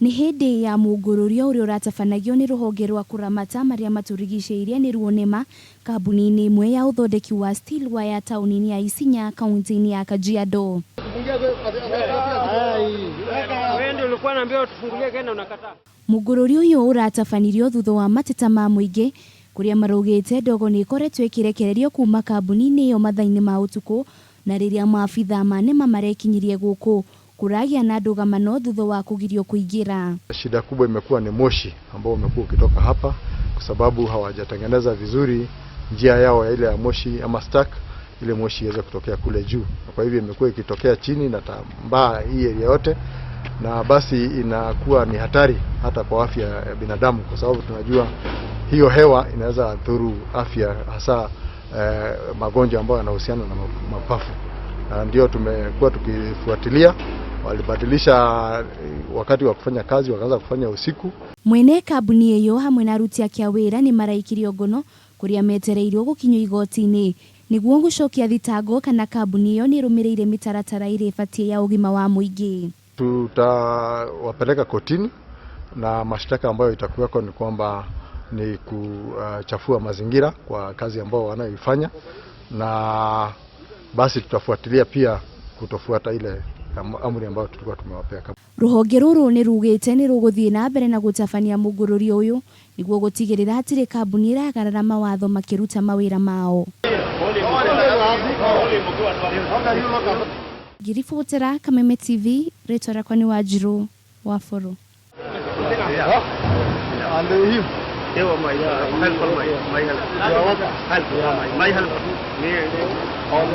Nĩ hĩndĩ ya mũngũrũrio ũrĩa ũratabanagio nĩ rũhonge rwa kũramata marĩa matũrigicĩirie nĩruo NEMA kambuni-inĩ ĩmwe ya ũthondeki wa steel wire taũni-inĩ ya Isinya kaunti-inĩ ya Kajiado. Mũngũrũrio ũyũ ũratabanirio thutha wa mateta ma mũingĩ kũrĩa maraugĩte ndogo nĩ ĩkoretwo ĩkĩrekererio kuma kambuni-inĩ ĩyo mathaa-inĩ ma ũtukũ na rĩrĩa maabithaa ma NEMA marekinyirie gũkũ kũragĩa na ndũgamano thutha wa kũgirio kũingĩra. Shida kubwa imekuwa ni moshi ambao umekuwa ukitoka hapa kwa sababu hawajatengeneza vizuri njia yao ya ile ya moshi ama stack, ile moshi iweze kutokea kule juu. Kwa hivyo imekuwa ikitokea chini na tambaa hii area yote, na basi inakuwa ni hatari hata kwa afya ya binadamu, kwa sababu tunajua hiyo hewa inaweza dhuru afya, hasa magonjwa ambayo yanahusiana na mapafu. Na ndio tumekuwa tukifuatilia. Walibadilisha wakati wa kufanya kazi, wakaanza kufanya usiku. Mwene kambuni ĩyo hamwe na aruti ake a wĩra nĩ maraikirio ngono kũrĩa metereirwo gũkinyio igoti-inĩ nĩguo gũcokia thitango kana kambuni ĩyo nĩ ĩrũmĩrĩire mĩtaratara ĩrĩa ĩbatiĩ ya ũgima wa mũingĩ. Tutawapeleka kotini na mashtaka ambayo itakuweko ni kwamba ni kuchafua mazingira kwa kazi ambayo wanayoifanya, na basi tutafuatilia pia kutofuata ile amri ambayo tulikuwa tumewapea. Rũhonge rũrũ nĩ rugĩte nĩ rũgũthiĩ na mbere na gũtabania mũngũrũrio ũyũ nĩguo gũtigĩrĩra hatirĩ kambuni ĩragarara mawatho makĩruta mawĩra mao. Ngĩribotera Kameme TV, rĩtwa rĩakwa nĩ Wanjirũ wa Bũrũ. And him. My help, my help, my help.